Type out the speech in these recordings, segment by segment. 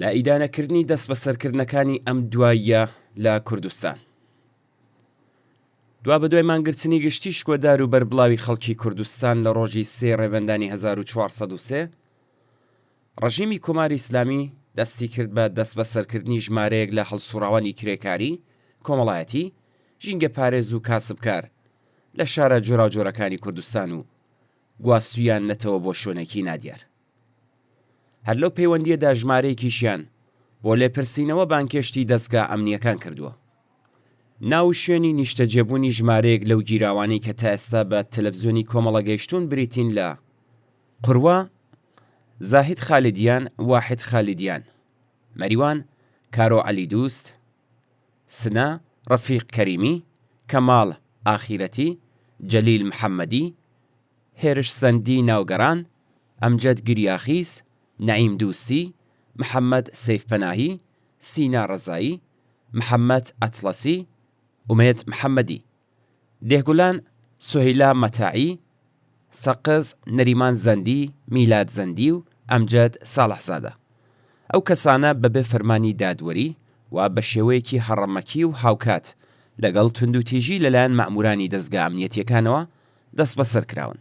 لە ئیدانەکردنی دەستبەسەرکردنەکانی ئەم دواییە لە کوردستان. دوابەدوای مانگرتنی گشتی شکۆدار و بەربڵاوی خەڵکی کوردستان لە ڕۆژی سێ ڕێبەندانی 1403، ڕژیمی کۆماری ئیسلامی دەستی کرد بە دەستبەسەرکردنی ژمارەیەک لە هەڵسوڕاوانی کرێکاری، کۆمەڵایەتی، ژینگەپارێز و کاسبکار لە شارە جۆراوجۆرەکانی کوردستان و گواستوویاننەتەوە بۆ شوێنێکی نادیار. هەر لەو پەیوەندییەدا ژمارەیەکیشیان بۆ لێپرسینەوە بانگهێشتی دەزگا ئەمنییەکان کردووە. ناو و شوێنی نیشتەجێبوونی ژمارەیەک لەو گیراوانەی کە تا ئێستا بە تەلەفزیۆنی کۆمەڵە گەیشتوون بریتین لە، قوروە، زاهید خالیدیان، واحید خالیدیان، مەریوان، کارۆ عەلیدوست، سنە، ڕەفیق کەریمی، کەماڵ ئاخیرەتی، جەلیل محەممەدی، هێرش سەندی ناوگەران، ئەمجەد گریاخیز، نەعیم دوستی، محەممەد سەیفپەناهی، سینا ڕەزایی، محەممەد ئەتڵەسی، ئومێد محەممەدی. دێهگولان، سوهەیلا مەتاعی، سەقز، نەریمان زەندی، میلاد زەندی و ئەمجەد ساڵحزادە. ئەو کەسانە بەبێ فەرمانی دادوەری و بە شێوەیەکی هەڕەمەکی و هاوکات لەگەڵ توندوتیژی لەلایەن مەئموورانی دەزگا ئەمنیەتییەکانەوە دەستبەسەر کراون.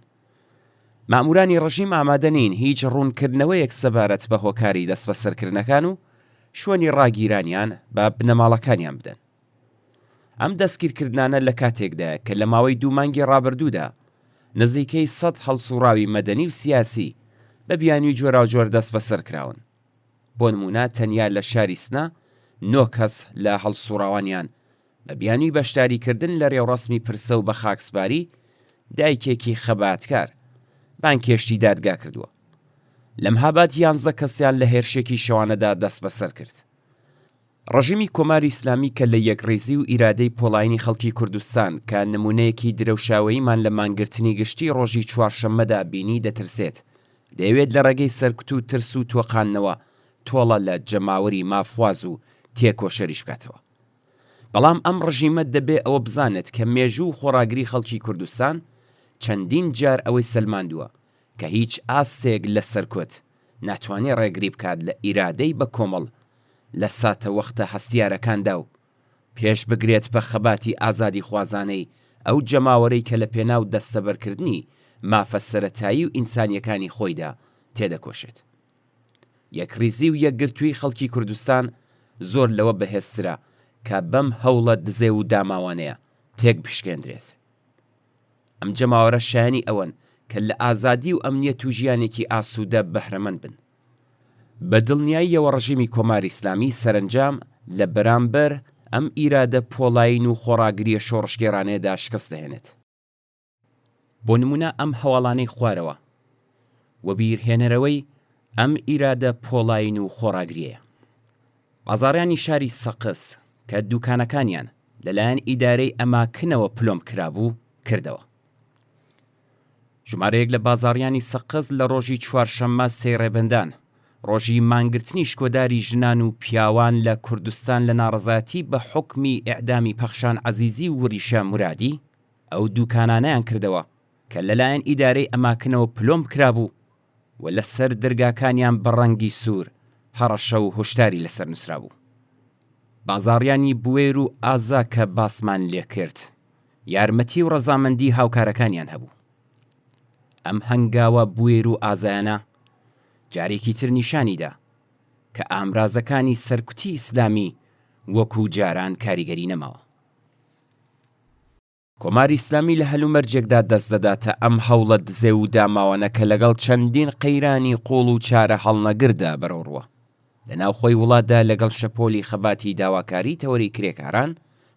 مەئموورانی ڕژیم ئامادە نین هیچ ڕوونکردنەوەیەک سەبارەت بە هۆکاری دەستبەسەرکردنەکان و شوێنی ڕاگیرانیان بە بنەماڵەکانیان بدەن. ئەم دەستگیرکردنانە لە کاتێکدایە کە لە ماوەی دوو مانگی ڕابردوودا نزیکەی سەد هەڵسووڕاوی مەدەنی و سیاسی بە بیانووی جۆراوجۆر دەستبەسەر کراون. بۆ نموونە تەنیا لە شاری سنە نۆ کەس لە هەڵسووڕاوانیان بە بیانووی بەشداریکردن لە رێوڕەسمی پرسە و بەخاکسپاری دایکێکی خەباتکار، بانگهێشتی دادگا کردووە. لە مهاباد یانزە کەسیان لە هێرشێکی شەوانەدا دەستبەسەر کرد. ڕژیمی کۆماری ئیسلامی کە لە یەکڕیزی و ئیرادەی پۆڵایینی خەڵکی کوردستان کە نموونەیەکی درەوشاوەییمان لە مانگرتنی گشتی ڕۆژی چوارشەممەدا بینی دەترسێت، دەیەوێت لە ڕێگەی سەرکوت و ترس و تۆقاندنەوە تۆڵە لە جەماوەری مافخواز و تێکۆشەریش بکاتەوە. بەڵام ئەم ڕژیمە دەبێ ئەوە بزانێت کە مێژوو و خۆڕاگری خەڵکی کوردستان چەندین جار ئەوەی سەلماندووە کە هیچ ئاستێک لە سەرکوت ناتوانێ ڕێگری بکات لە ئیرادەی بە کۆمەڵ لە ساتەوەختە هەستیارەکاندا و پێش بگرێت بە خەباتی ئازادیخوازانەی ئەو جەماوەرەی کە لە پێناو دەستەبەرکردنی مافە سەرەتایی و ئینسانیەکانی خۆیدا تێدەکۆشێت. یەکڕیزی و یەکگرتووی خەڵکی کوردستان زۆر لەوە بەهێزترە کە بەم هەوڵە دزێو و داماوانەیە تێک بشکێندرێت. ئەم جەماوەرە شایەنی ئەوەن کە لە ئازادی و ئەمنیەت و ژیانێکی ئاسوودە بەهرەمەند بن. بە دڵنیاییەوە ڕژیمی کۆماری ئیسلامی سەرەنجام لە بەرامبەر ئەم ئیرادە پۆڵایین و خۆڕاگرییە شۆڕشگێڕانەیەدا شکست دەهێنێت. بۆ نموونە ئەم هەواڵانەی خوارەوە وەبیرهێنەرەوەی ئەم ئیرادە پۆڵایین و خۆڕاگرییەیە. بازاڕیانی شاری سەقز کە دووکانەکانیان لەلایەن ئیدارەی ئەماکنەوە پلۆمب کرابوو، کردەوە. ژمارەیەک لە بازاڕیانی سەقز لە ڕۆژی چوارشەممە سێی ڕێبەندان، ڕۆژی مانگرتنی شکۆداری ژنان و پیاوان لە کوردستان لە ناڕەزایەتی بە حوکمی ئێعدامی پەخشان عەزیزی و وریشە مورادی، ئەو دووکانانەیان کردەوە کە لەلایەن ئیدارەی ئەماکنەوە پلۆمب کرابوو و لەسەر دەرگاکانیان بە ڕەنگی سوور هەڕەشە و هۆشداری لەسەر نووسرابوو. بازاڕیانی بوێر و ئازا کە باسمان لێکرد، یارمەتی و ڕەزامەندی هاوکارەکانیان هەبوو. ئەم هەنگاوە بوێر و ئازایانە جارێکی تر نیشانی دا کە ئامرازەکانی سەرکوتی ئیسلامی وەکوو جاران کاریگەری نەماوە. کۆماری ئیسلامی لە هەلومەرجێکدا دەست دەداتە ئەم هەوڵە دزێو و داماوانە کە لەگەڵ چەندین قەیرانی قووڵ و چارە هەڵنەگردا بەرەوڕووە. لە ناوخۆی وڵاتدا لەگەڵ شەپۆلی خەباتی داواکاری تەوەری کرێکاران،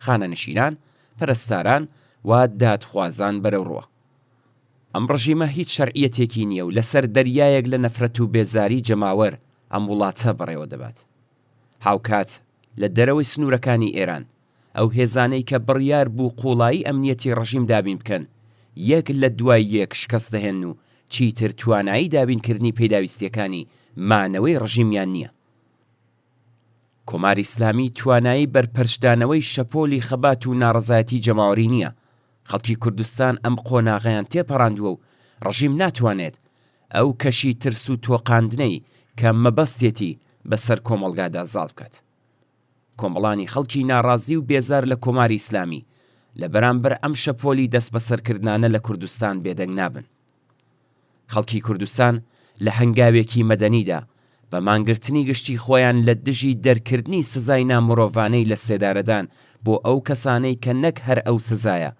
خانەنشینان، پەرستاران و دادخوازان بەرەوڕووە. ئەم ڕژیمە هیچ شەرعیەتێکی نییە و لەسەر دەریایەک لە نەفرەت و بێزاری جەماوەر ئەم وڵاتە بەڕێوە دەبات. هاوکات لە دەرەوەی سنوورەکانی ئێران، ئەو هێزانەی کە بڕیار بوو قووڵایی ئەمنیەتی ڕژیم دابین بکەن، یەک لە دوای یەک شکەست دەهێنن و چیتر توانایی دابینکردنی پیداویستییەکانی مانەوەی ڕژیمیان نییە. کۆماری ئیسلامی توانایی بەرپەرچدانەوەی شەپۆلی خەبات و ناڕەزایەتی جەماوەری نییە، خەڵکی کوردستان ئەم قۆناغەیان تێپەڕاندووە و ڕژیم ناتوانێت ئەو کەشی ترس و تۆقاندنەی کە مەبەستێتی. بەسەر کۆمەڵگادا زاڵ بکات. کۆمەڵانی خەڵکی ناڕازی و بێزار لە کۆماری ئیسلامی لە بەرامبەر ئەم شەپۆلی دەستبەسەرکردنانە لە کوردستان بێدەنگ نابن. خەڵکی کوردستان لە هەنگاوێکی مەدەنیدا بە مانگرتنی گشتی خۆیان لە دژی دەرکردنی سزای نامرۆڤانەی لە سێدارەدان بۆ ئەو کەسانەی کە نەک هەر ئەو سزایە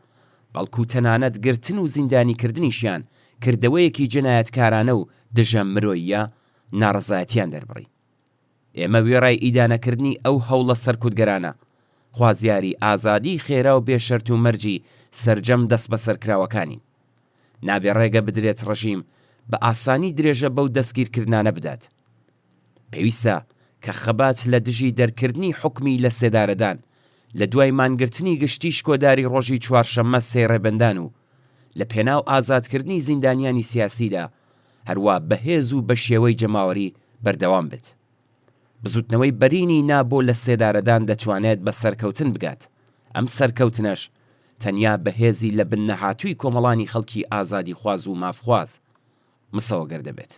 بەڵکو تەنانەت گرتن و زیندانیکردنیشیان کردەوەیەکی جەنایەتکارانە و دژە مرۆییە ناڕەزایەتیان دەربڕی. ئێمە وێڕای ئیدانەکردنی ئەو هەوڵە سەرکوتگەرانە، خوازیاری ئازادیی خێرا و بێ شەرت و مەرجی سەرجەم دەستبەسەرکراوەکانین. نابێ ڕێگە بدرێت ڕژیم بە ئاسانی درێژە بەو دەستگیرکردنانە بدات. پێویستە کە خەبات لە دژی دەرکردنی حوکمی لەسێدارەدان لە دوای مانگرتنی گشتی شکۆداری ڕۆژی چوارشەممە سێ ڕێبەندان و لە پێناو ئازادکردنی زیندانیانی سیاسیدا هەروا بەهێز و بە شێوەی جەماوەری بەردەوام بێت. بزوتنەوەی بەرینی نا بۆ لە سێدارەدان دەتوانێت بە سەرکەوتن بگات، ئەم سەرکەوتنەش تەنیا بە هێزی لە بن نەهاتووی کۆمەڵانی خەڵکی ئازادیخواز و مافخواز مسەوەگەر دەبێت.